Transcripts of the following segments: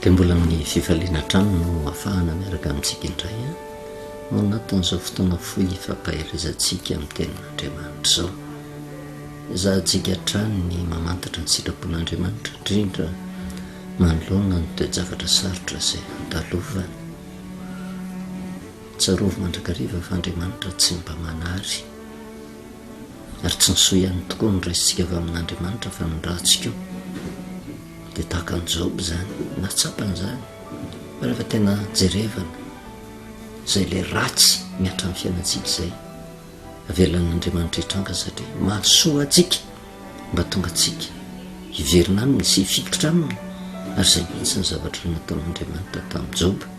Dia mbola amin'ny fifaliana hatrany no afahana miaraka amintsika indray ao anatin'izao fotoana fohy ifampaherezantsika amin'ny tenin'Andriamanitra izao. Ezahantsika hatrany ny mamantatra ny sitrapon'Andriamanitra, indrindra manoloana ny toe-javatra sarotra izay andalovana. Tsarovy mandrakariva fa Andriamanitra tsy mba manary. Ary tsy ny soa ihany tokoa no raisintsika avy amin'Andriamanitra fa ny ratsy koa. Dia tahaka an'i Joba izany, nahatsapany izany. Fa rehefa tena jerevana izay ilay ratsy mihatra amin'ny fiainantsika izay, avelan'Andriamanitra hitranga satria mahasoa antsika mba tonga antsika hiverina aminy sy hifikitra aminy. Ary izay mihitsy ny zavatra nataon'Andriamanitra tamin'i Joba.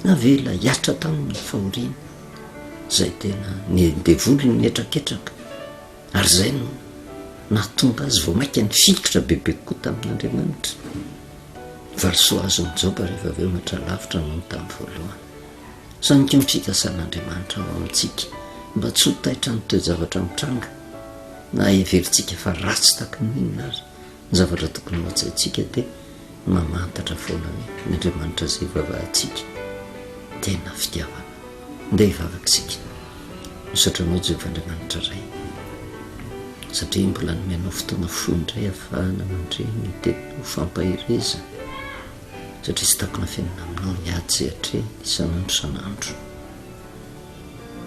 Navela hihatra taminy ny fahoriana izay tena ny devoly nihetraketraka ary izay no nahatonga azy vao mainka nifikitra bebe kokoa tamin'Andriamanitra. Valisoa azon'i Joba rehefa avy eo mihoatra lavitra noho ny tamin'ny voalohany. Izany koa ny fikasan'Andriamanitra ao amintsika mba tsy ho taitra ny toe-javatra mitranga na heverintsika fa ratsy tahaka ny inona ary. Ny zavatra tokony ho an-tsaintsika dia ny mamantatra foana hoe ny Andriamanitra izay ivavahantsika tena fitiavana. Ndeha hivavaka isika. Misaotra Anao Jehovah Andriamanitra Ray satria mbola nomenao fotoana fohy indray ahafahana mandre ny teninao fampaherezana satria tsy takona afenina aminao ny ady izay atrehina isan'andro isan'andro.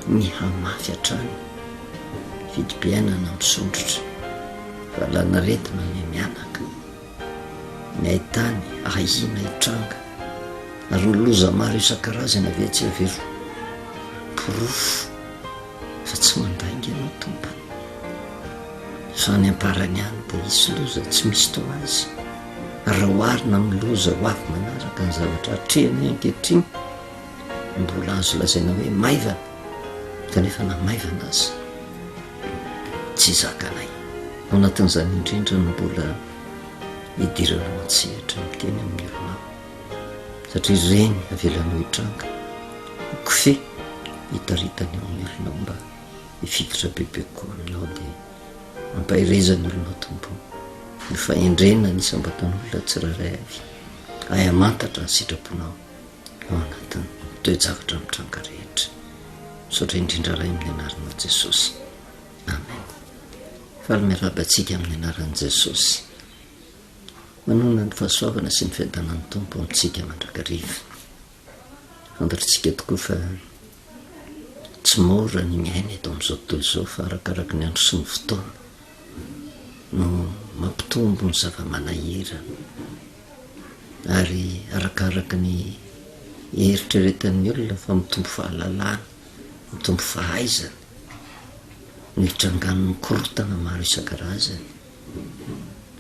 Mihamafy hatrany ny vidim-piainana misondrotra, valanaretina mihamianaka, ny haitany ahiana hitranga ary ny loza maro isan-karazany avy etsy avy eroa. Porofo fa tsy mandainga ianao Tompo. Fa any am-parany any dia hisy loza tsy misy toa azy. Ary raha oharina amin'ny loza ho avy manaraka ny zavatra atrehanay ankehitriny, Mbola azo lazaina hoe maivana kanefa na maivana aza tsy zakanay. Ao anatin'izany indrindra no mbola idiranao an-tsehatra miteny amin'ny olona ao satria ireny avelanao hitranga ho kofehy hitaritany ao amin'ny olona ao mba hifikitra bebe kokoa aminao dia ampaherezany olona ao Tompo ny fahendrena ny isam-batan'olona tsirairay avy hay hamantatra ny sitraponao. ao anatin'ny toe-javatra mitranga rehetra. Misaotra indrindra Ray amin'ny anaranao Jesosy. Amen. Faly miarahaba antsika amin'ny anaran'i Jesosy. Manonona ny fahasoavana sy ny fiadanan'ny Tompo amintsika mandrakariva. Fantatritsika tokoa fa tsy mora ny miaina eto amin'izao tontolo izao fa arakaraky ny andro sy ny fotoana no mampitombo ny zava-manahirana. Ary arakaraka ny eritreretan'ny olona fa mitombo fahalalana, mitombo fahaizana, no itrangan'ny korontana maro isan-karazany.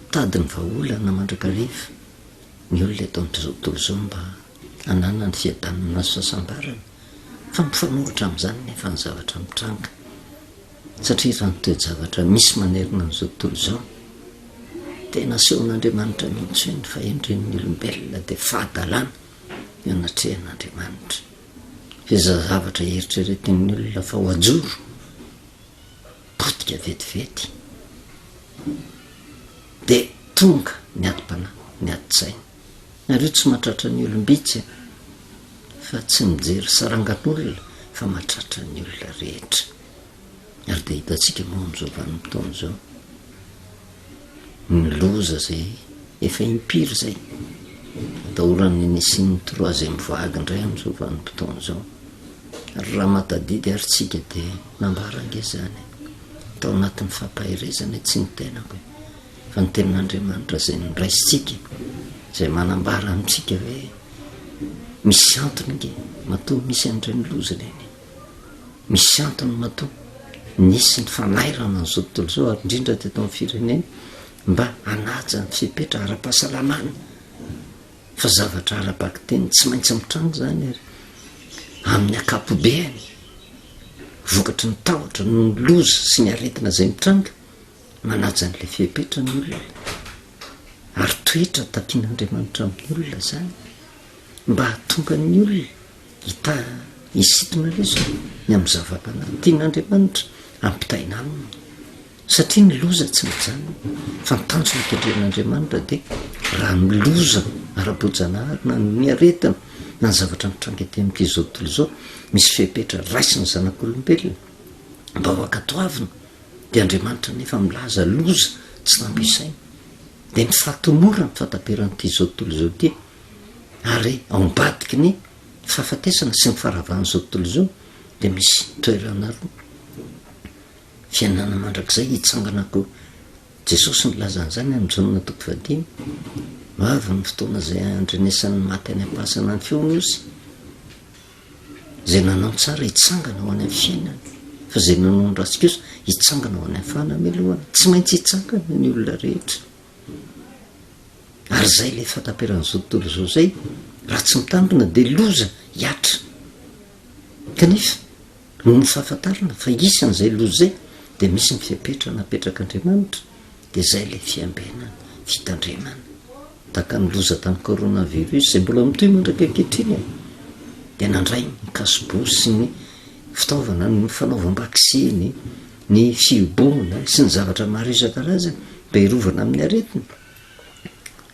Mitady ny vahaolana mandrakariva ny olona eto amin'izao tontolo izao mba hananany fiadanana sy fahasambarana, fa mifanohitra amin'izany nefa ny zavatra mitranga. Satria raha ny toe-javatra misy manerana an'izao tontolo izao, tena asehon'Andriamanitra mihitsy hoe ny fahendren'ny olombelona dia fahadalana eo anatrehan'Andriamanitra. Fa izay zavatra eritreretin'ny olona fa ho ajoro, potika vetivety, dia tonga ny adim-panahy, ny adin-tsaina. Nareo tsy mahatratra ny olom-bitsy fa tsy mijery sarangan'olona fa mahatratra ny olona rehetra. Ary dia hitantsika moa amin'izao vanim-potoana izao ny loza izay efa impiry izay atahorana ny nisian'ny troisième vague indray amin'izao vanim-potoana izao. Ary raha mahatadidy ary tsika dia nambara ange izany tao anatin'ny fampaherezana tsy ny tenako e. Fa ny tenin'Andriamanitra izay noraisintsika, izay manambara amintsika hoe misy antony ange matoa misy an'ireny loza ireny, misy antony matoa nisy ny fanairana an'izao tontolo izao ary indrindra teto amin'ny firenena mba hanaja ny fepetra ara-pahasalamana fa zavatra ara-bakiteny tsy maintsy mitranga izany ary amin'ny ankapobeany vokatry ny tahotra noho ny loza sy ny aretina izay mitranga Manaja an'ilay fepetra ny olona, ary toetra takian'Andriamanitra amin'ny olona izany, mba hahatonga ny olona hita hisintona lesona ny amin'ny zava-panahy tian'Andriamanitra hampitaina aminy. Satria ny loza tsy mijanona, fa ny tanjona kendren'Andriamanitra dia raha ny loza Ara-boajanahary na ny aretina na ny zavatra mitranga ety amin'ity izao tontolo izao, misy fepetra raisin'ny zanak'olombelona mba ho ankatoavina, dia Andriamanitra anefa milaza loza tsy tambo isaina, dia ny fahatomorany fahataperan'ity izao tontolo izao ity, ary ao ambadiky ny fahafatesana sy ny faharavan'izao tontolo izao dia misy toerana roa, fiainana mandrakizay hitsangana koa. Jesosy nilaza an'izany amin'ny Jaona toko fahadimy, Ho avy ny fotoana izay handrenesan'ny maty any am-pasana ny feony ozy, izay nanao ny tsara hitsangana ho any amin'ny fiainana, fa izay nanao ny ratsy kosa hitsangana ho any amin'ny fanamelohana. Tsy maintsy hitsangana ny olona rehetra. Ary izay ilay fahataperan'izao tontolo izao izay, raha tsy mitandrina dia loza hihatra. Kanefa, Noho ny fahafantarana fa hisy an'izay loza izay dia misy ny fepetra napetrak'Andriamanitra dia izay ilay fiambenana, fitandremana. Tahaka ny loza tamin'ny coronavirus izay mbola mitohy mandraka ankehitriny e! Dia nandray ny kasobo sy ny fitaovana ny fanaovam-baksiny, ny fihibohana sy ny zavatra maro isan-karazany mba hiarovana amin'ny aretina.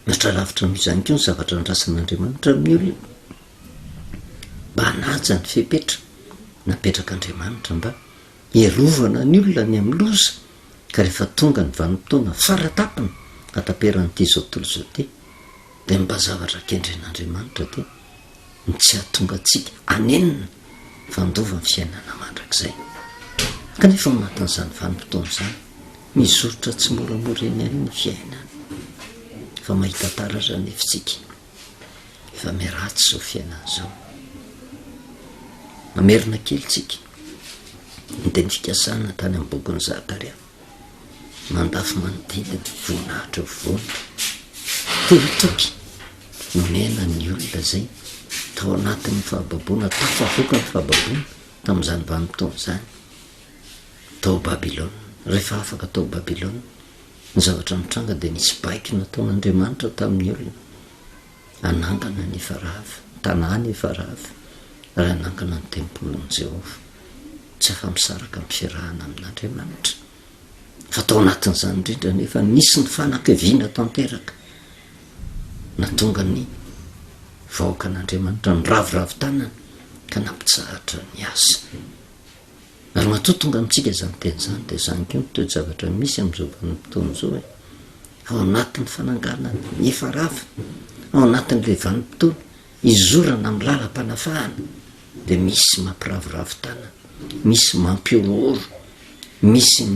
Mihoatra lavitra noho izany koa ny zavatra andrasan'Andriamanitra amin'ny olona. Mba hanaja ny fepetra napetrak'Andriamanitra mba hiarovana ny olona ny amin'ny loza, ka rehefa tonga ny vanim-potoana fara-tampony hataperan'ity izao tontolo izao ity, dia ny mba zavatra kendren'Andriamanitra dia ny tsy hahatonga antsika hanenina fa handova ny fiainana mandrakizay. Kanefa ao anatin'izany vanim-potoana izany, mizotra tsimoramora eny ihany ny fiainana, fa mahita taratra anefa isika. Efa miharatsy izao fiainana izao. Mamerina kely tsika ny teny fikasana tany amin'ny bokin'i Zakaria. Mandafy manodidina, voninahitra afovoany. Teny toky nomena ny olona izay tao anatin'ny fahababoana, tafavoaka ny fahababoana tamin'izany vanim-potoana izany tao Babylona. Rehefa afaka tao Babylona, Ny zavatra nitranga dia nisy baiko nataon'Andriamanitra tamin'ny olona hanangana ny efa rava, tanàna efa rava, ary hanangana ny tempolin'i Jehovah. Tsy afa-misaraka amin'ny fiarahana amin'Andriamanitra. Fa tao anatin'izany indrindra anefa nisy ny fanakiviana tanteraka nahatonga ny vahoakan'Andriamanitra niraviravy tanana ka nampitsahatra ny asa. Ary matoa tonga amintsika izany teny izany dia izany koa ny toe-javatra misy amin'izao vanim-potoana izao e. Ao anatin'ny fananganana ny efa rava, ao anatin'ilay vanim-potoana izorana amin'ny lalam-panafahana dia misy mampiraviravy tanana, misy mampihorohoro, misy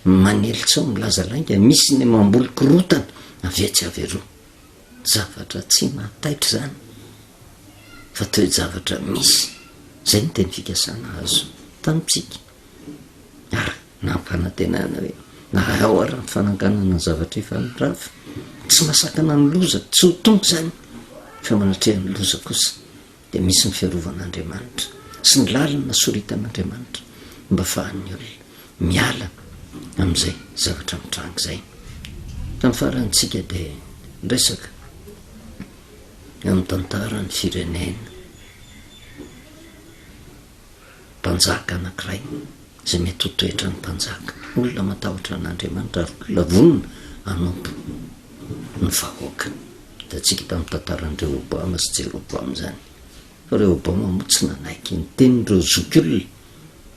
manely tsaho milaza lainga, misy ny mamboly korontana avy etsy avy eroa. Zavatra tsy mahataitra izany fa toe-javatra misy. Izay no teny fikasana azo tamintsika. Ary nampanantenana hoe na ao ary ny fananganana ny zavatra efa nirava, tsy mahasakana ny loza, tsy ho tonga izany fa manatreha ny loza kosa dia misy ny fiarovan'Andriamanitra sy ny lalana soritan'Andriamanitra mba afahan'ny olona miala amin'izay zavatra mitranga izay. Tamin'ny farany tsika dia niresaka amin'ny tantaran'ny firenena mpanjaka anankiray izay mety ho toetran'ny mpanjaka, olona matahotra an'Andriamanitra ary olona vonona hanompo ny vahoaka. Hitantsika tamin'ny tantaran'i Rehoboama sy Jeroboama izany fa Rehoboama moa tsy nanaiky ny tenin'ireo zokiolona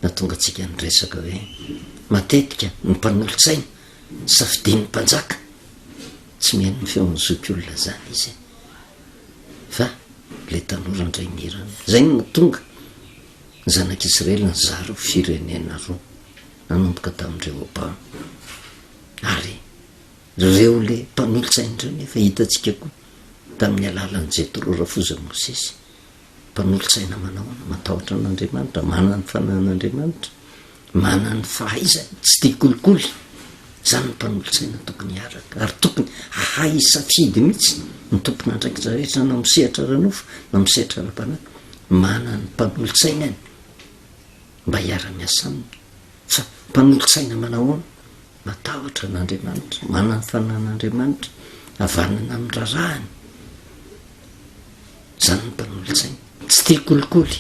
nahatonga antsika niresaka hoe matetika ny mpanolotsaina safidian'ny mpanjaka tsy mihaino ny feon'ny zokiolona izany izy fa ilay tanora indray mihirana. Izay no nahatonga ny zanak'Israely nizara ho firenena roa nanomboka tamin'i Rehoboama ary Ireo le mpanolotsaina ireo nefa hitantsika koa tamin'ny alalan'i Jetro rafozan'i Mosesy, mpanolotsaina manahoana, matahotra an'Andriamanitra, manana ny fanahin'Andriamanitra, manana ny fahaizany, tsy tia kolikoly. Izany ny mpanolotsaina tokony hiaraka ary tokony hahay hisafidy mihitsy ny tompon'andraikitra rehetra na amin'ny sehatra ara-nofo na amin'ny sehatra ara-panahy, manana ny mpanolotsainany mba hiara-miasa aminy. Fa mpanolotsaina manahoana? Matahotra an'Andriamanitra, manana ny fanahin'Andriamanitra, havanana amin'ny raharahany. Izany ny mpanolotsaina. Tsy tia kolikoly.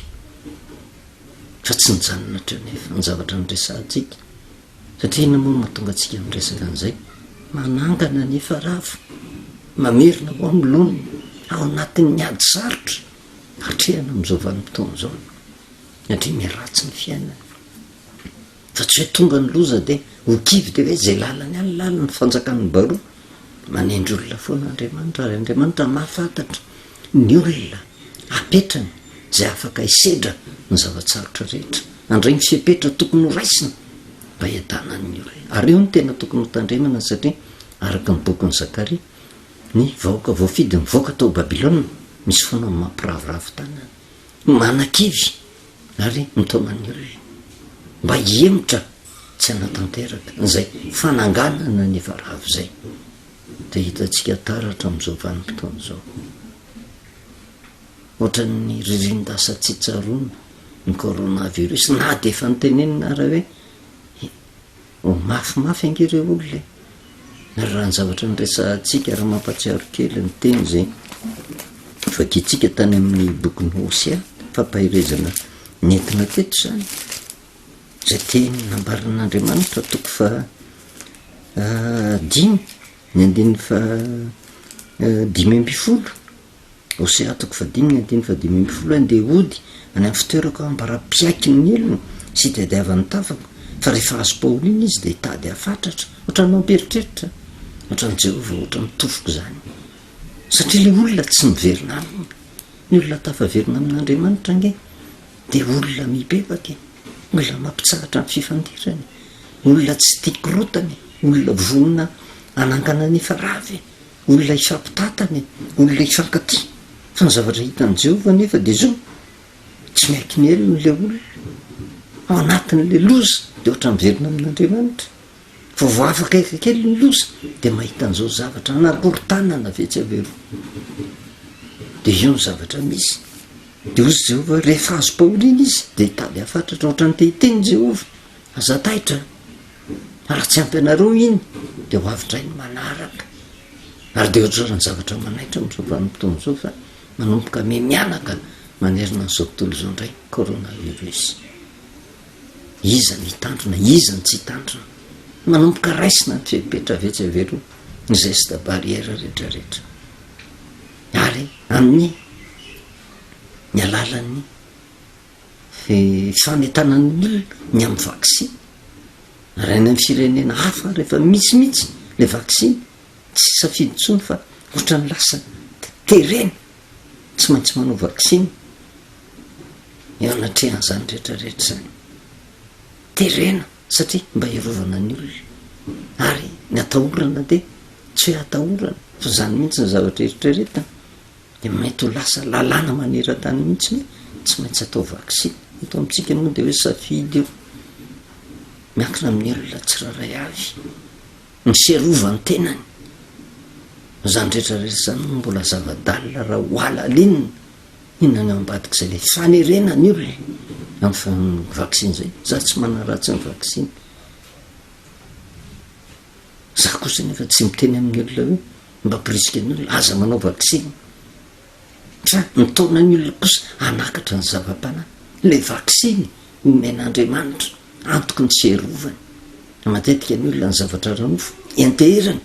Fa tsy nijanona hatreo nefa ny zavatra niresahantsika. Satria inona moa no mahatonga antsika miresaka an'izay? Manangana ny efa rava. Mamerina ho amin'ny laoniny ao anatin'ny ady sarotra atrehana amin'izao vanim-potoana izao, satria miharatsy ny fiainana. Fa tsy hoe tonga ny loza dia ho kivy dia hoe izay lalany any lalany fanjakan'ny baroa. Manendry olona foana Andriamanitra ary Andriamanitra mahafantatra ny olona apetrany izay afaka hisedra ny zava-tsarotra rehetra, handray ny fepetra tokony ho raisina mba hiadanan'ny olona. Ary io no tena tokony ho tandremana satria araka ny bokin'i Zakaria, ny vahoaka voafidy nivoaka tao Babylona, misy foana ny mampiraviravy tanana, manakivy ary mitaona ny olona mba hihemotra tsy hanatanteraka izay fananganana ny efa rava izay dia hitantsika taratra amin'izao vanim-potoana izao. Ohatran'ny ririnin-dasa tsy tsaroana ny coronavirus na dia efa notenenina ara hoe Ho mafimafy ange ireo olona e! Ary raha ny zavatra niresahantsika, raha mampahatsiaro kely ny teny izay vakintsika tany amin'ny bokin'i Hosea, fampaherezana nentina teto izany, izay teny nambaran'Andriamanitra toko faha dimy, ny andininy faha 15. Hosea toko fahadimy ny andininy fahadimy ambin'ny folo Andeha hody any amin'ny fitoerako aho ambara-piaiky ny helony sy hitadiavany tavako, fa rehefa azom-pahoriana izy dia hitady ahy fatratra. Ohatran'ny mampieritreritra, ohatran'i Jehovah, ohatran'ny tofoka izany. Satria ilay olona tsy miverina aminy. Ny olona tafaverina amin'Andriamanitra ange dia olona mibebaka e, olona mampitsahatra ny fifandirany, olona tsy tia korontana e, olona vonona hanangana ny efa rava e. Olona hifampitantana e, olona hifankatia. Fa ny zavatra hitan'i Jehovah anefa dia izao, tsy miaiky ny helony ilay olona. Ao anatin'ilay loza dia ohatran'ny miverina amin'Andriamanitra. Fa vao afaka kely ny loza dia mahita an'izao zavatra anakorontanana avy etsy avy eroa. Dia io ny zavatra misy. Dia hoy Jehovah, rehefa azom-pahoriana izy dia hitady hahafatratra ohatran'ny te hiteny Jehovah. Aza taitra. Raha tsy ampy anareo iny dia ho avy indray ny manaraka. Ary dia ohatrohatran'ny zavatra manaitra amin'izao vanim-potoana izao fa manomboka miha-mihanaka manerana an'izao tontolo izao indray ny coronavirus. Iza no hitandrina, iza no tsy hitandrina? Manomboka raisina ny fepetra avy etsy avy eroa, ny geste barrière rehetrarehetra. Ary amin'ny ny alalan'ny Fanentanan'ny olona ny amin'ny vaksiny. Ary any amin'ny firenena hafa rehefa misy mihitsy le vaksiny, tsy safidy intsony fa ohatran'ny lasa terena tsy maintsy manao vaksiny eo anatrehan'izany rehetrarehetra izany. Terena satria mba hiarovana ny olona. Ary ny atahorana dia tsy hoe atahorana fa izany mihitsy ny zavatra eritreretina. dia mety ho lasa lalàna maneran-tany mihitsy hoe tsy maintsy atao vaksiny. Eto amintsika moa dia hoe safidy io, miankina amin'ny olona tsirairay avy, ny fiarovany tenany. Izany rehetra rehetra izany moa mbola zava-dalina raha ho halalinina, inona ny ao ambadik'izay ilay fanerena ny olona amin'ny vaksiny izay. Za tsy manaratsy ny vaksiny. Za kosa nefa tsy miteny amin'ny olona hoe mba ampirisika ny olona aza manao vaksiny fa mitaona ny olona kosa hanakatra ny zava-panahy. Ilay vaksiny omen'Andriamanitra antoky ny fiarovany. Matetika ny olona ny zavatra ara-nofo ianteherany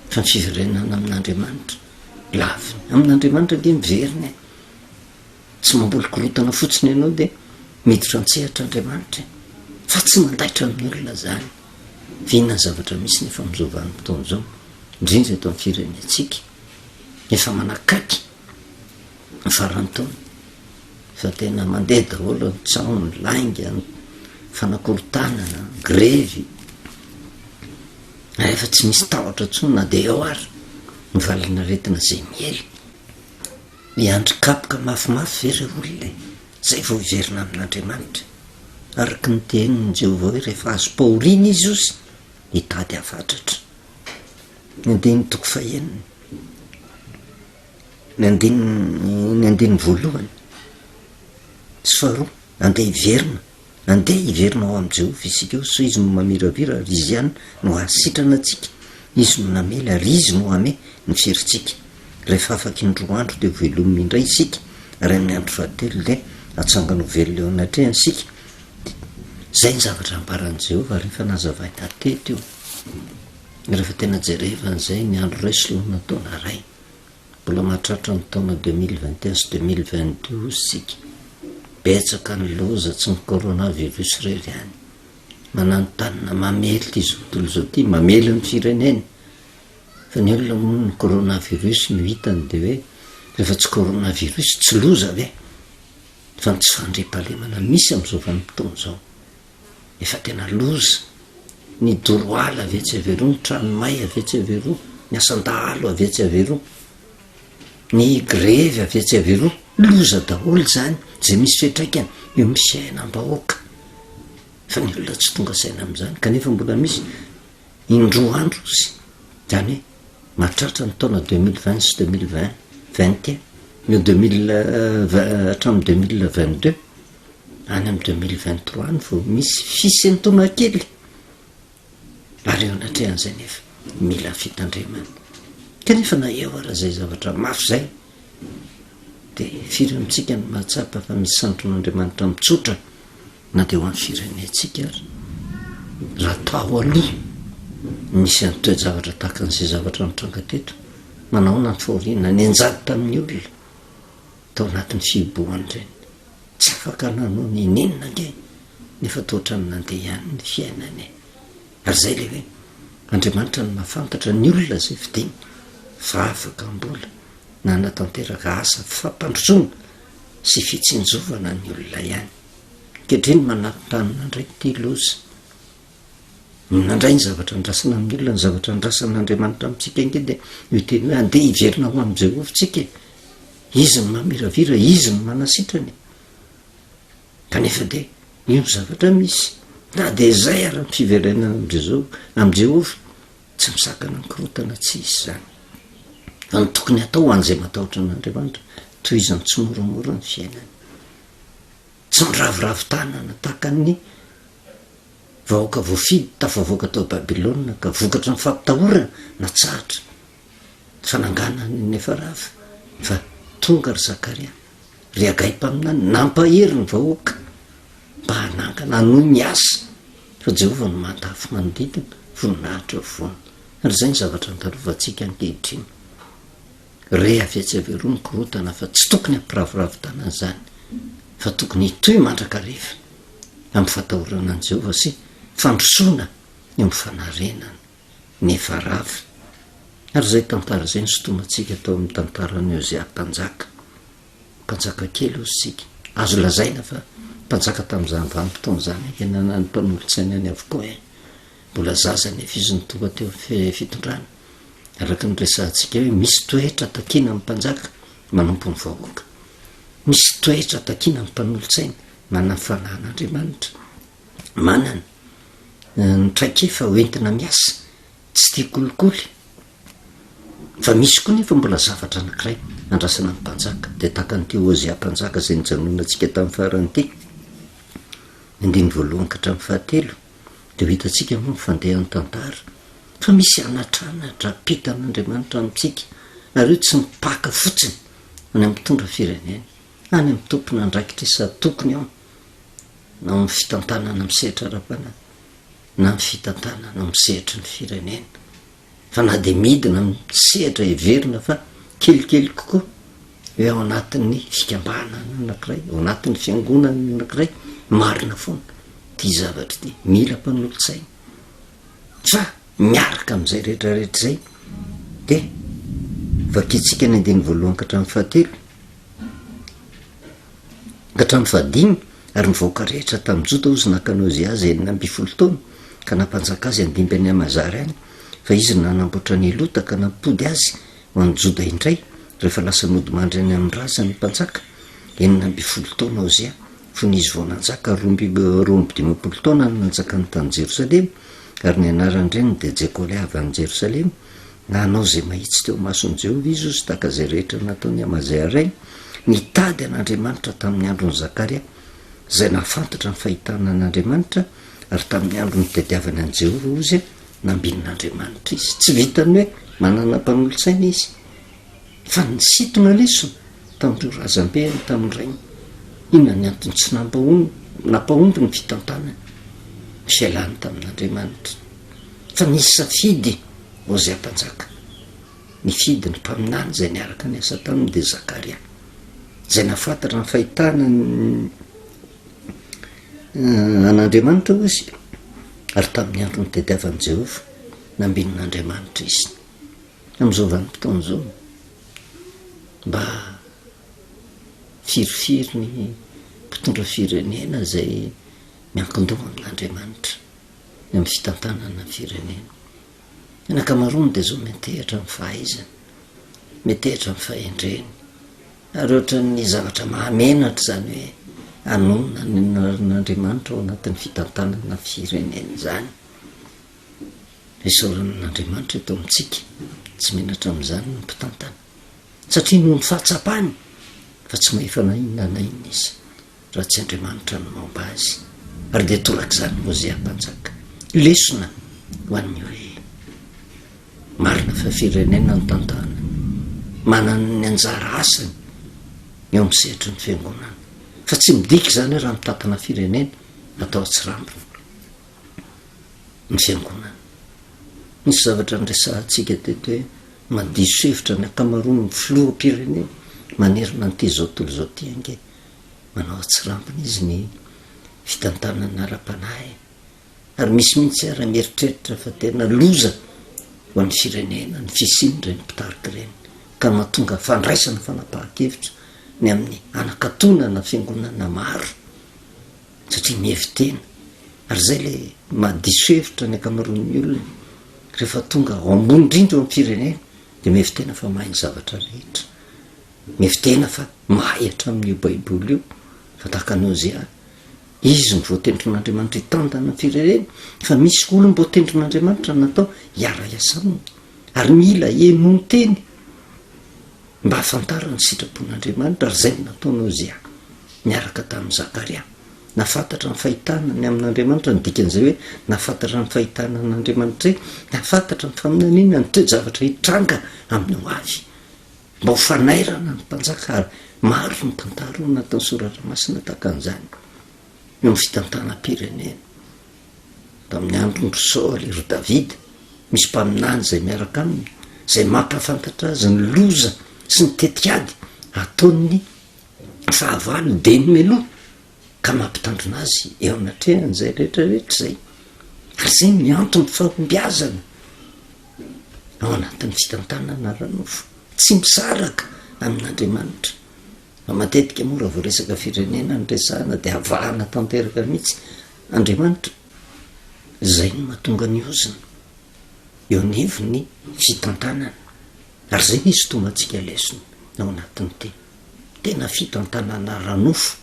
fa ny fiverenana amin'Andriamanitra laviny. Amin'Andriamanitra ange miverina e. Tsy mamboly korontana fotsiny ianao dia miditra an-tsehatra Andriamanitra e. Fa tsy mandaitra amin'ny olona izany. Fa inona ny zavatra misy nefa amin'izao vanim-potoana izao, indrindra eto amin'ny firenentsika, efa manakaiky ny faran'ny taona, fa tena mandeha daholo ny tsaho, ny lainga, ny fanakorontanana, ny grevy, ary efa tsy misy tahotra intsony na dia eo ary ny valin'aretina izay miely. Miandry kapoka mafimafy ve ireo olona e? Izay vao hiverina amin'Andriamanitra. Araka ny tenin'i Jehovah hoe rehefa azom-pahoriana izy ozy, hitady hafatratra. Ny andininy toko fahenina, ny andininy ny andininy voalohany sy faharoa, andeha hiverina Andeha hiverina ao amin'i Jehovah isika eo, sao Izy no mamiravira ary Izy ihany no hahasitrana antsika. Izy no namely ary Izy no hamehy ny ferintsika. Rehefa afaky ny roa andro dia ho velominy indray isika, ary amin'ny andro fahatelo dia hatsangany ho velona eo anatrehany isika. Izay ny zavatra ambaran'i Jehovah ary efa nazavaina teto io. Rehefa tena jerevana izay, ny andro iray soloina taona iray. Mbola mahatratra ny taona 2021 sy 2022 hozy isika. Betsaka ny loza, tsy ny coronavirus irery ihany. Mananontanona, mamely ity izao tontolo izao ity, mamely ny firenena. Fa ny olona moa ny coronavirus no hitany dia hoe rehefa tsy coronavirus tsy loza ve? Fa ny tsy fandriampahalemana misy amin'izao vanim-potoana izao efa tena loza. Ny doro ala avy etsy avy eroa, ny trano may avy etsy avy eroa, ny asan-dahalo avy etsy avy eroa, ny grevy avy etsy avy eroa, loza daholo izany izay misy fiantraikany eo amin'ny fiainam-bahoaka. Fa ny olona tsy tonga saina amin'izany kanefa mbola misy Indroa andro izy, izany hoe mahatratra ny taona 2020 sy 2020, 21, eo 2020 hatramin'ny 2022, any amin'ny 2023 any vao misy fisentoana kely. Ary eo anatrehan'izay nefa mila fitandremana. Kanefa na eo ara izay zavatra mafy izay, dia firy amintsika no mahatsapa fa misy sandrin'Andriamanitra mitsotra na dia ho an'ny firenentsika ary. Raha tao aloha nisy an'ny toe-javatra tahaka an'izay zavatra nitranga teto, manahoana ny fahoriana nianjady tamin'ny olona tao anatin'ny fihibohana ireny. Tsy afaka nanao n'inon'inona ange, nefa toa ohatran'ny nandeha ihany ny fiainana e. Ary izay ilay hoe Andriamanitra no mahafantatra ny olona izay fidiny fa afaka mbola nanatanteraka asa fampandrosoana sy fitsinjovana ny olona ihany. Ankehitriny mananontanona indray ity loza. Nandray ny zavatra andrasana amin'ny olona, ny zavatra andrasan'Andriamanitra amintsika ange dia io teny hoe andeha hiverina ho amin'i Jehovah tsika e. Izy no mamiravira, izy no manasitrana e. Kanefa dia io ny zavatra misy. Na dia izay ara ny fiverenana amin'i Jehovah, amin'i Jehovah, tsy misakana ny korontana tsy hisy izany. Fa ny tokony hatao ho an'izay matahotra an'Andriamanitra, tohizany tsimoramora ny fiainany. Tsy miraviravy tanana tahaka ny vahoaka voafidy tafavoaka tao Babylona ka vokatry ny fampitahorana natsahatra ny fananganana ny efa rava fa tonga ry Zakaria, ry Hagay mpaminany nampahery ny vahoaka mba hanangana hanohy ny asa fa Jehovah no mandafo manodidina voninahitra eo afovoany. Ary izay ny zavatra andalovantsika ankehitriny. Re avy etsy avy eroa ny korontana fa tsy tokony hampiraviravy tanana izany fa tokony hitohy mandrakariva amin'ny fatahorana an'i Jehovah sy fandrosoana eo amin'ny fanarenana ny efa rava. Ary izay tantara izay no sintomantsika tao amin'ny tantaran'i Ozia mpanjaka. Mpanjaka kely hozy isika. Azo lazaina fa mpanjaka tamin'izany vanim-potoana izany dia nanana ny mpanolotsainany avokoa e. Mbola zaza anefa izy no tonga teo amin'ny fitondrana. Araka ny resahantsika hoe misy toetra takiana amin'ny mpanjaka manompo ny vahoaka. Misy toetra takiana amin'ny mpanolotsaina manana ny fanahin'Andriamanitra. Manana ny traikefa hoentina miasa, tsy tia kolikoly. Fa misy koa nefa mbola zavatra anankiray andrasana ny mpanjaka, dia tahaka an'ity Hosea mpanjaka izay nijanonantsika tamin'ny farany ity, ny andininy voalohany ka hatramin'ny fahatelo, dia ho hitantsika moa ny fandehan'ny tantara fa misy anatranatra ampitan'Andriamanitra amintsika, ary io tsy mipaka fotsiny any amin'ny mpitondra firenena, any amin'ny tompon'andraikitra isan-tokony ao, na ao amin'ny fitantanana amin'ny sehatra ara-panahy, na ny fitantanana amin'ny sehatry ny firenena. Fa na dia midina amin'ny sehatra heverina fa kelikely kokoa, hoe ao anatin'ny fikambanana anankiray, ao anatin'ny fiangonana anankiray, marina foana ity zavatra ity, mila mpanolotsaina. Fa miaraka amin'izay rehetra rehetra izay dia vakintsika ny andininy voalohany ka hatramin'ny fahatelo, ka hatramin'ny fahadimy, ary ny vahoaka rehetra tamin'i Joda hozy naka an'i Ozia azy 16 taona, ka nampanjaka azy handimby an'i Amazara ihany, fa izy no nanamboatra an'i Elota ka nampody azy ho any Joda indray, rehefa lasa nodimandry any amin'ny razany ny mpanjaka, 16 taona Ozia, fony izy vao nanjaka, 52 taona no nanjakany tany Jerosalema, ary ny anaran-dreniny dia Jekolia avy any Jerosalema, Nanao izay mahitsy teo imason'i Jehovah izy, hozy, tahaka izay rehetra nataon'i Amazia rainy. Nitady an'Andriamanitra tamin'ny andron'i Zakaria, izay nahafantatra ny fahitana an'Andriamanitra, ary tamin'ny andro nitadiavany an'i Jehovah, hozy, nambinin'Andriamanitra izy. Tsy vitan'ny hoe manana mpanolotsaina izy, fa nisintona lesona tamin'ireo razambeny, tamin'ny rainy. Inona ny antony tsy nampahomby ny fitantanany, ny fialany tamin'Andriamanitra? Fa nisy safidy. Hosea mpanjaka. Nifidy ny mpaminany izay niaraka niasa taminy dia Zakaria, izay nahafantatra ny fahitana ny an'Andriamanitra hoy izy, ary tamin'ny andro nitadiavan'i Jehovah, nambinin'Andriamanitra izy. Amin'izao vanim-potoana izao, mba firifiry ny mpitondra firenena izay miankin-doha amin'Andriamanitra eo amin'ny fitantanana ny firenena. Ny ankamaroany dia izao miantehitra amin'ny fahaizany, miantehitra amin'ny fahendreny, ary ohatran'ny zavatra mahamenatra izany hoe hanonona ny anaran'Andriamanitra ao anatin'ny fitantanana firenena izany. Isaorana an'Andriamanitra eto amintsika, tsy menatra amin'izany ny mpitantana, satria noho ny fahatsapany fa tsy mahefa na inona na inona izy raha tsy Andriamanitra no momba azy. Ary dia torak'izany Hosea mpanjaka. Lesona ho an'ny olona. Marina fa firenena no tantanany, manana ny anjara asany eo amin'ny sehatry ny fiangonana, fa tsy midika izany hoe raha mitantana firenena atao atsirambina. ny fiangonana. Nisy zavatra niresahantsika teto hoe madiso hevitra ny ankamaroan'ny filoham-pirenena manerana an'ity izao tontolo izao ity ange. Manao atsirambina izy ny fitantanana ara-panahy ary misy mihitsy ara mieritreritra fa tena loza ho an'ny firenena ny fisian'ireny mpitarika ireny ka mahatonga fandraisana fanapahan-kevitra ny amin'ny hanakatonana fiangonana maro. satria mihevi-tena, ary izay ilay mahadiso hevitra ny ankamaroan'ny olona, rehefa tonga ao ambony indrindra eo amin'ny firenena dia mihevi-tena fa mahay ny zavatra rehetra, mihevi-tena fa mahay hatramin'io baiboly io, fa tahaka an'i Hosea, izy no voatendrin'Andriamanitra hitantana ny firenena, fa misy olom-boatendrin'Andriamanitra natao hiara-hiasa aminy, ary mila henoin-teny mba hahafantarany ny sitrapon'Andriamanitra, ary izay no nataon'i Hosea niaraka tamin'i Zakaria. Nahafantatra ny fahitana ny amin'Andriamanitra, ny dikan'izay hoe nahafantatra ny fahitana an'Andriamanitra izay, nahafantatra ny faminaniana, ny toe-javatra hitranga amin'ny ho avy, mba ho fanairana ny mpanjaka, ary maro ny tantara ao anatin'ny Soratra Masina tahaka an'izany, eo amin'ny fitantanam-pirenena. Tamin'ny andron-dry Saoly, ry Davida, misy mpaminany izay miaraka aminy, izay mampahafantatra azy ny loza sy ny tetikady ataon'ny fahavalo dieny mialoha, ka mampitandrina azy eo anatrehan'izay rehetra rehetra izay. Ary izay ny anton'ny fahombiazana ao anatin'ny fitantanana ara-nofo, tsy misaraka amin'Andriamanitra. Fa matetika moa raha vao resaka firenena no resahana dia avahana tanteraka mihitsy Andriamanitra. Izay no mahatonga ny ozona eo anivon'ny fitantanana. Ary izay no isintomantsika lesona ao anatin'ity. Tena fitantanana ara-nofo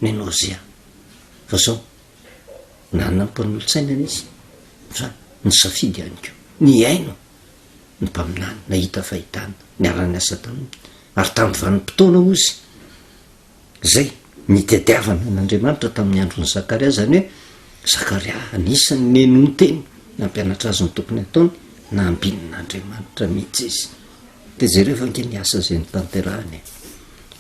ny Nozia. Fa izao, nanana mpanolotsaina izy fa nisafidy ihany koa nihaino ny mpaminany, nahita fahitana, niara-niasa taminy, ary tamin'ny vanim-potoana hozy izay nitadiavana an'Andriamanitra tamin'ny andron'i Zakaria, izany hoe Zakaria anisan'ny nenonteny nampianatra azy ny tokony hataony, nambinin'Andriamanitra mihitsy izy. Dia jereo fa ange ny asa izay notanterahiny e!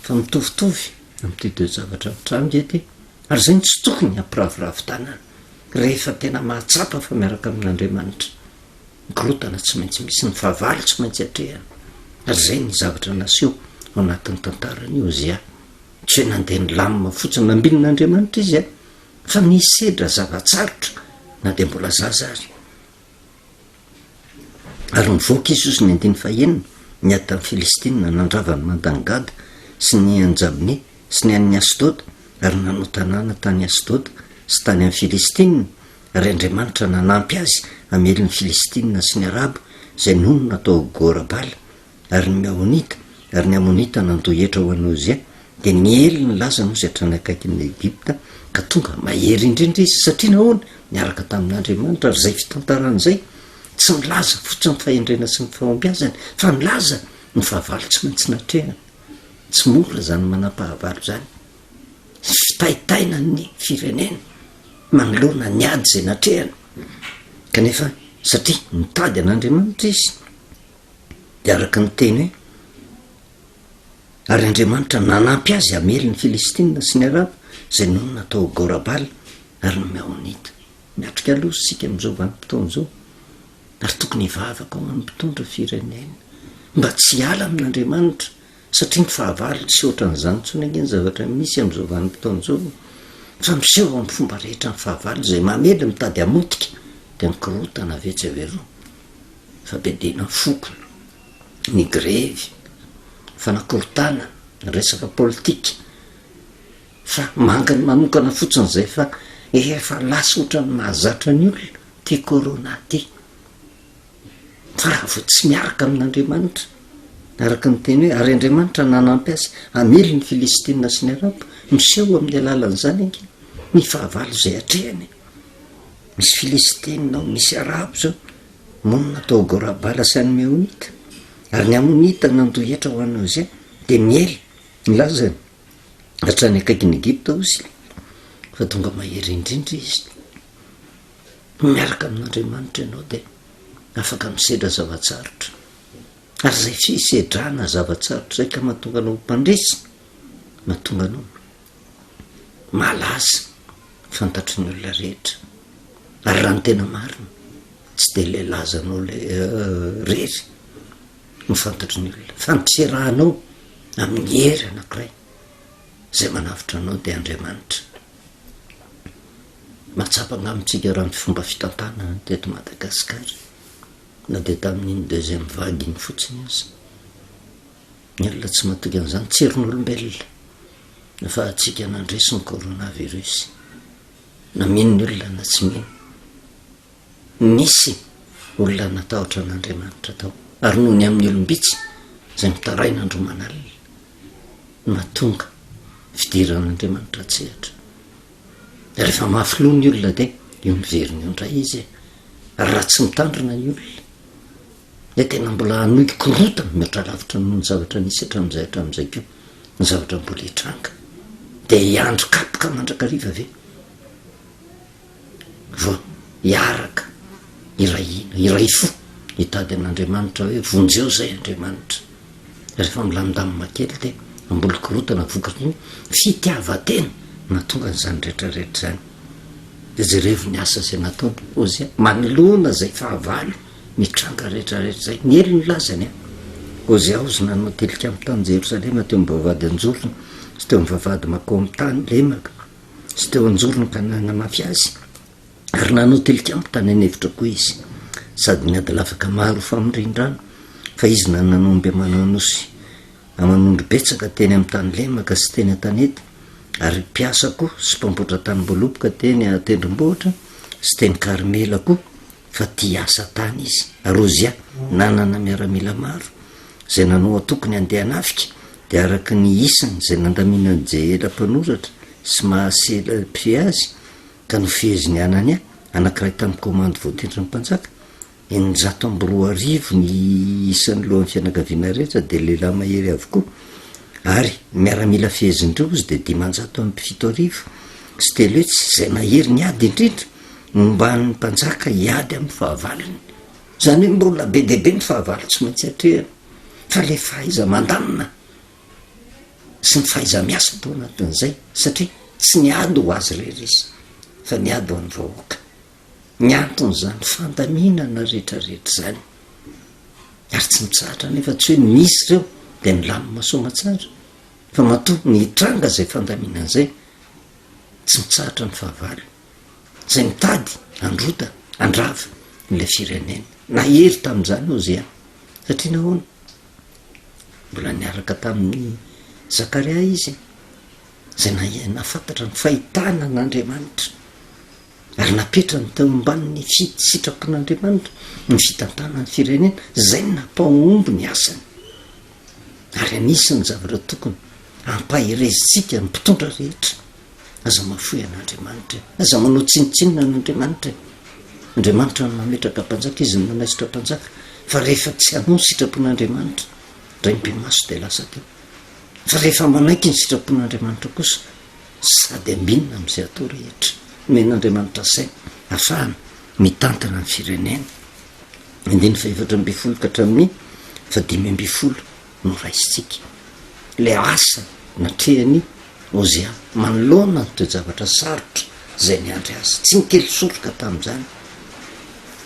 Fa mitovitovy amin'ity toe-javatra mitranga ity, ary izay no tsy tokony hampiraviravy tanana rehefa tena mahatsapa fa miaraka amin'Andriamanitra. Ny korontana tsy maintsy misy, ny fahavalo tsy maintsy atrehana. Ary izay ny zavatra naseho ao anatin'ny tantaran'i Hosea. Tsy hoe nandeha nilamina fotsiny, nambinin'Andriamanitra izy an, fa nisedra zava-tsarotra na dia mbola zaza ary. Ary nivoaka izy hozy ny andininy fahenina, niady tamin'ny Filistina, nandrava ny mandan'i Gada sy ny an'i Jabne sy ny an'i Asdoda, ary nanao tanàna tany Asdoda sy tany amin'ny Filistina, Ary Andriamanitra nanampy azy hamely ny Filistina sy ny Arabo izay nonina tao Gora-Bala, ary ny Meonita, ary ny Amonita nandoa hetra ho an'i Ozia, dia niely ny lazany Ozy hatrany akaikin'i Egypta, ka tonga mahery indrindra izy, satria nahoana? Niaraka tamin'Andriamanitra, ary izay fitantarana izay tsy milaza fotsiny ny fahendrena sy ny fahombiazany, fa milaza ny fahavalo tsy maintsy natrehana. Tsy mora izany manam-pahavalo izany. Fitaitainan'ny firenena manoloana ny ady izay natrehany, kanefa satria nitady an'Andriamanitra izy, dia araka ny teny hoe, ary Andriamanitra nanampy azy hamely ny Filistina sy ny Arabo izay nonina tao Gorabala ary ny Meonita. Miatrika loza isika amin'izao vanim-potoana izao. Ary tokony hivavaka ho an'ny mpitondra firenena mba tsy hiala amin'Andriamanitra satria ny fahavalo tsy ohatran'izany intsony ange ny zavatra misy amin'izao vanim-potoana izao fa miseho amin'ny fomba rehetra ny fahavalo izay mamely mitady hamotika dia mikorontana avy etsy avy eroa, fampediana foko, ny grevy, fanakorontanana, ny resaka politika fa manginy manokana fotsiny izay fa efa lasa ohatran'ny mahazatra ny olona ity corona ity. Fa raha vao tsy miaraka amin'Andriamanitra, araka ny teny hoe ary Andriamanitra nanampy azy hamely ny Filistina sy ny Arabo, miseho amin'ny alalan'izany ange ny fahavalo izay atrehany. Misy Filistina ao, misy Arabo izao, monina tao Gorabala sy any Meonita. Ary ny Amonita nandoa hetra ho an'i Ozia, dia niely ny lazany hatrany akaikin'i Egypta hozy, fa tonga mahery indrindra izy. Miaraka amin'Andriamanitra ianao dia afaka misedra zava-tsarotra. Ary izay fisedrana zava-tsarotra izay ka mahatonga anao ho mpandresy, mahatonga anao malaza, fantatry ny olona rehetra. Ary raha ny tena marina, tsy dia ilay lazanao ilay rery no fantatry ny olona, fa ny fiserahanao amin'ny hery anankiray izay manavotra anao dia Andriamanitra. Mahatsapa angamba isika raha ny fomba fitantanana teto Madagasikara, na dia tamin'iny deuxième vague iny fotsiny aza. Ny olona tsy matoky an'izany, tsiron'olombelona fa antsika nandresy ny coronavirus, na mino ny olona na tsy mino. Nisy olona natahotra an'Andriamanitra tao, ary noho ny amin'ny olom-bitsy izay mitaraina andro aman'alina no mahatonga fidiran'Andriamanitra an-tsehatra. Rehefa mafy loha ny olona dia io miverina io indray izy e. Ary raha tsy mitandrina ny olona dia tena mbola hanohy korontana mihoatra lavitra noho ny zavatra nisy hatramin'izay hatramin'izay koa ny zavatra mbola hitranga. Dia hiandry kapoka mandrakariva ve? Vao hiaraka hiray hina, hiray fo hitady an'Andriamanitra hoe vonjeo izay Andriamanitra. Rehefa milamindamina kely dia hamboly korontana vokatry ny fitiavan-tena nahatonga an'izany rehetra rehetra izany. Dia jerevo ny asa izay nataony Hosea manoloana izay fahavalo mitranga rehetra rehetra izay. Niely ny lazany an. Hosea hozy nanao tilikambo tany Jerosalema teo amin'ny vavahady an-jorona sy teo amin'ny vavahady mankao amin'ny tany lemaka. sy teo an-jorony ka nanamafy azy, ary nanao tilikambo tany an'efitra koa izy, sady niady lavaka maro ho famindrin-drano, fa izy nanana omby aman'osy aman'ondry betsaka teny amin'ny tany lemaka sy teny an-tanety, ary mpiasa koa sy mpamboatra tanim-boaloboka teny an-tendrombohitra sy teny Karmela koa, fa tia asa tany izy. Ary Ozia nanana miaramila maro, izay nanao antokony handeha hanafika, dia araka ny isany izay nandaminan'i Jehela mpanoratra sy Mahasela mpifehy azy, ka nofehezin'i Hanania, anankiray tamin'ny komandy voatendrin'ny mpanjaka, 2600 ny isan'ny lohan'ny fianakaviana rehetra, dia lehilahy mahery avokoa, ary ny miaramila fehezin-dreo izy dia 375 300, izay nahery niady indrindra, Nomban'ny mpanjaka hiady amin'ny fahavalony. Izany hoe mbola be dia be ny fahavalo tsy maintsy atrehina, fa ilay fahaiza-mandamina sy ny fahaiza-miasa tao anatin'izay, satria tsy niady ho azy irery izy, fa niady ho an'ny vahoaka. Ny anton'izany fandaminana rehetrarehetra izany, ary tsy mitsahatra anefa, tsy hoe nisy ireo dia nilamina soamatsara, fa matoa nitranga izay fandaminana izay, tsy mitsahatra ny fahavalo. izay mitady handrodana, handrava ilay firenena. Nahery tamin'izany Hosea. Satria nahoana? Mbola niaraka tamin'i Zakaria izy, izay nahe- nahafantatra ny fahitana an'Andriamanitra, ary napetrany teo ambanin'ny fi- sitrapon'Andriamanitra ny fitantanana ny firenena, izay no nampahomby ny asany. Ary anisan'ny zavatra tokony hampaherezintsika ny mpitondra rehetra, aza mahafoy an'Andriamanitra e, aza manao tsinontsinona an'Andriamanitra e. Andriamanitra no mametraka mpanjaka, izy no manaisotra mpanjaka, fa rehefa tsy hanao ny sitrapon'Andriamanitra, indray mipi-maso dia lasa teo. Fa rehefa manaiky ny sitrapon'Andriamanitra kosa, sady ambinina amin'izay atao rehetra, omen'Andriamanitra saina ahafahana mitantana ny firenena. Andininy faha-14 ka hatramin'ny faha-15 no raisintsika. Ilay asa natrehan'i Hosea manoloana ny toe-javatra sarotra izay niandry azy. Tsy nikely soroka tamin'izany.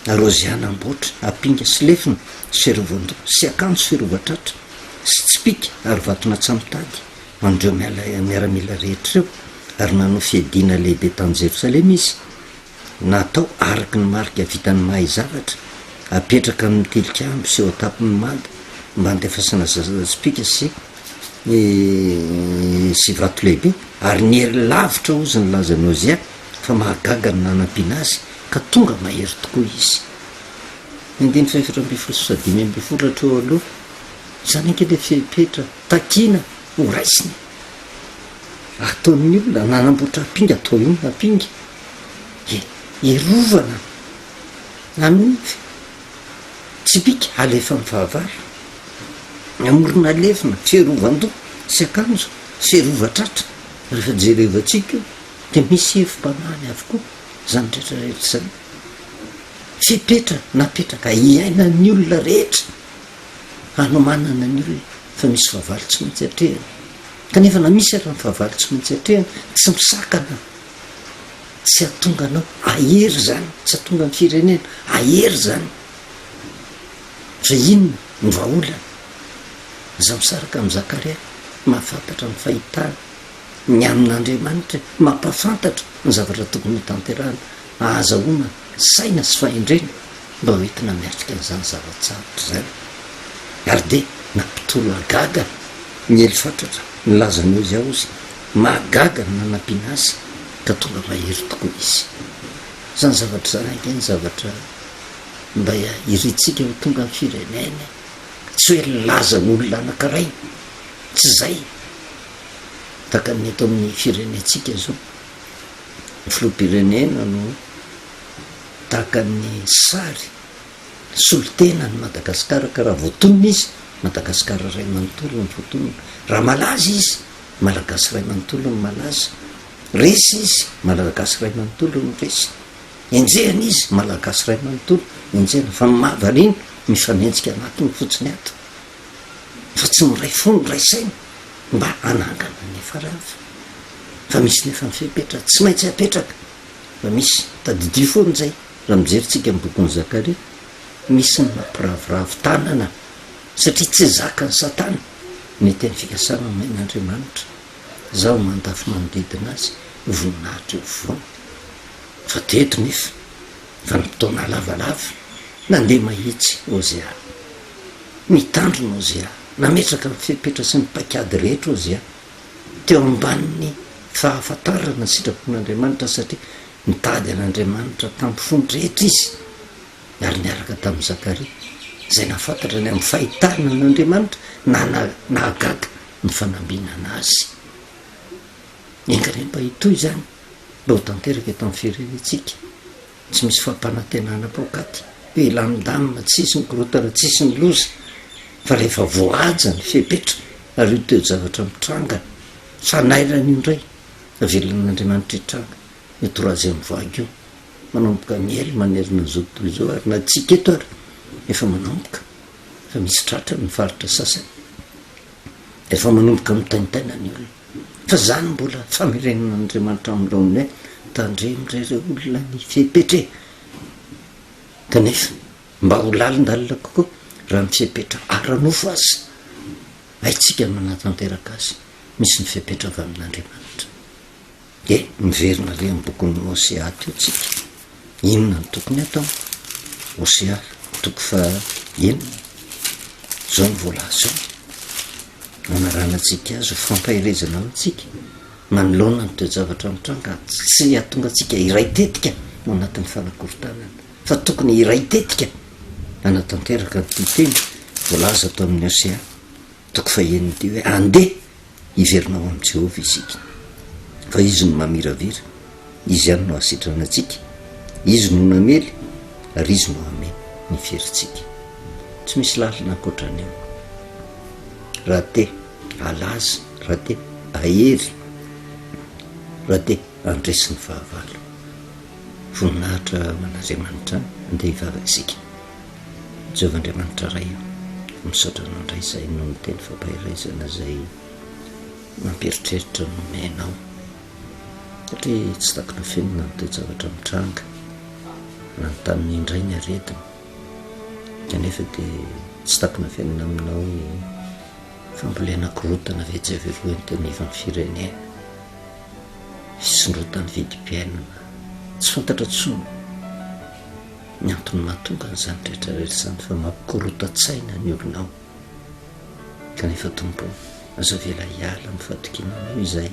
Ary Hosea namboatra ampinga sy lefona sy fiarovan-doha sy akanjo fiarovan-tratra sy tsipìka ary vaton'antsamotady ho an'ireo miaramila rehetra ireo, ary nanao fiadiana lehibe tany Jerosalema izy. Natao araka ny marika vitan'ny mahay zavatra, apetraka amin'ny tilikambo sy eo an-tampon'ny manda mba handefasana zaza-tsipìka sy sy vato lehibe, ary niery lavitra hozy ny lazan'i Hosea fa mahagaga ny nanampiana azy ka tonga mahery tokoa izy. Ny andininy faha-14 sy faha-15 hatreo aloha, izany ange ilay fepetra takiana ho raisina. Ataon'ny olona, nanamboatra ampinga, atao inona ampinga? E, hiarovana amin'ny tsipìka alefa amin'ny fahavalo, namorona lefona, fiarovan-doha sy akanjo, fiarovan-tratra. Rehefa jerevantsika io dia misy hevi-panahiny avokoa izany rehetra rehetra izany. Fepetra napetraka hiainan'ny olona rehetra, hanomanana ny olona fa misy fahavalo tsy maintsy atrehina. Kanefa na misy ary ny fahavalo tsy maintsy atrehina, tsy misakana, tsy hahatonga anao hahery izany, tsy hahatonga ny firenena hahery izany. Fa inona no vahaolana? Aza misaraka amin'i Zakaria, mahafantatra ny fahitana ny amin'Andriamanitra, mampahafantatra ny zavatra tokony hotanterahina, ahazahoana saina sy fahendrena mba ho entina miatrika an'izany zava-tsarotra izany. Ary dia nampitolagaga niely fatratra nilaza an'i Ozia hozy, mahagaga ny nanampiana azy ka tonga mahery tokoa izy. Izany zavatra izany ange ny zavatra mba irintsika ho tonga ny firenena e! Tsy hoe lazan'olona anankiray, tsy izay. Tahaka ny eto amin'ny firenentsika izao, ny filoham-pirenena no tahaka ny sary solontena an'i Madagasikara ka raha voatonona izy, Madagasikara iray manontolo no voatonona. Raha malaza izy, Malagasy iray manontolo no malaza. Resy izy, Malagasy iray manontolo no resy. Enjehina izy, Malagasy iray manontolo enjehina. Fa ny mahavariana, mifanenjika anatiny fotsiny ato. Fa tsy miray fo, miray saina mba hanangana ny efa rava. Fa misy nefa ny fepetra tsy maintsy apetraka. Fa misy, tadidio foana izay, raha mijery tsika ny bokin'i Zakaria, misy ny mampiraviravy tanana satria tsy zakan'i Satana ny teny fikasana omen'Andriamanitra. Izaho mandafy manodidina azy ho voninahitra eo afovoany. Fa teto nefa, vanim-potoana lavalava, nandeha mahitsy Hosea. Nitandrina Hosea, nametraka ny fepetra sy ny paikady rehetra Hosea. teo ambanin'ny fahafantarana ny sitrapon'Andriamanitra satria nitady an'Andriamanitra tamin'ny fony rehetra izy ary niaraka tamin'i Zakaria izay nahafantatra ny amin'ny fahitana an'Andriamanitra na nahagaga ny fanambinana azy. Enga anie mba hitohy izany mba ho tanteraka eto amin'ny firenentsika. Tsy misy fampanantenana paokaty hoe hilamindamina, tsy hisy ny korontana, tsy hisy ny loza, fa rehefa voahaja ny fepetra ary io toe-javatra mitranga fanairana io indray, avelan'Andriamanitra hitranga io troisième vague io, manomboka miely manerana an'izao tontolo izao ary na tsika eto ary efa manomboka fa misy tratra ny faritra sasany, efa manomboka mitaintaina ny olona. Fa zany mbola famerenan'Andriamanitra amin'ny laoniny hoe tandremo re reo olona ny fepetra e! Kanefa mba ho lalindalina kokoa raha ny fepetra ara-nofo aza haintsika ny manatanteraka azy, misy ny fepetra avy amin'Andriamanitra. Dia miverina re amin'ny bokin'i Hosea teo tsika, inona no tokony hatao? Hosea toko faha enina, zao no voalaza ao, hanaranantsika azy ho fampaherezana ho antsika manoloana ny toe-javatra mitranga, tsy hahatonga antsika hiray tetika ao anatin'ny fanakorontanana, fa tokony hiray tetika hanatanteraka an'ity teny voalaza ato amin'ny Hosea toko faha enina ity hoe andeha Hiverina ho amin'i Jehovah isika, fa Izy no mamiravira, Izy ihany no hahasitrana antsika, Izy no namely, ary Izy no hamehy ny ferintsika. Tsy misy lalana ankoatra an'io. Raha te halaza, raha te hahery, raha te handresy ny fahavalo. Voninahitra ho an'Andriamanitra, andeha hivavaka isika. Jehovah Andriamanitra Ray o, misaotra Anao indray izahay noho ny teny fampaherezana izay mampieritreritra nomenao, satria tsy takona fenina ny toe-javatra mitranga. Nanontaniny indray ny aretina, kanefa dia tsy takona afenina aminao ny fambolena korontana avy etsy avy eroa eny teo anivon'ny firenena, fisondrotan'ny vidim-piainana, tsy fantatra intsony ny antony mahatonga an'izany rehetra rehetra izany fa mampikorontan-tsaina ny olona ao. Kanefa Tompo ô, aza avela hiala amin'ny fahatokiana Anao izahay.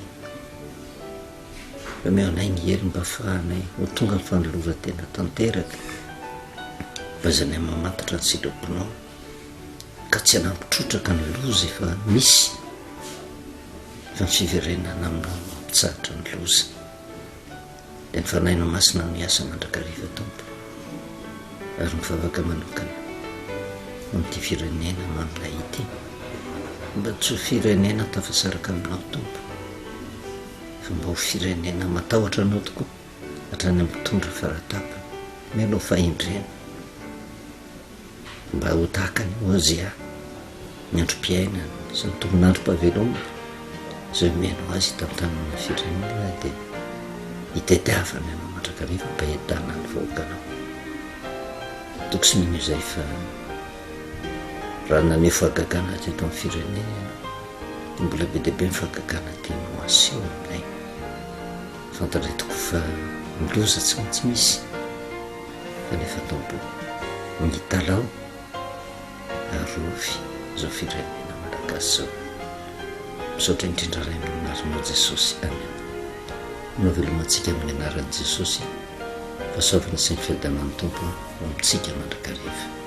Omeo anay ny hery mba afahanay ho tonga amin'ny fanoloran-tena tanteraka, mba ahaizanay mamantatra ny sitraponao, ka tsy hanampy trotraka ny loza efa misy, fa ny fiverenana aminao no hampitsahatra ny loza. Dia ny Fanahinao Masina no hiasa mandrakariva, Tompo, ary mivavaka manokana ho an'ity firenena maminay ity, mba tsy ho firenena tafasaraka aminao, Tompo. Fa mba ho firenena matahotra anao tokoa hatrany amin'ny mpitondra faratapany. Omeo fahendrena mba ho tahaka an'i Hosea ny androm-piainany sy ny tombon'androm-pahavelomany izay omenao azy hitantanana ny firenena dia hitadiavana ianao mandrakariva mba hiadana ny vahoakanao. Toky sy mino izay fa Raha naneho fahagagana teto amin'ny firenena ianao, dia mbola be dia be ny fahagagana tianao haseho aminay. Fantatray tokoa fa ny loza tsy maintsy misy, kanefa Tompo ô, mitalaho arovy izao firenena malagasy izao. Misaotra indrindra Ray amin'ny anaranao Jesosy. Amen. Manao veloma antsika amin'ny anaran'i Jesosy. Fahasoavana sy ny fiadanan'ny Tompo ho amintsika mandrakariva.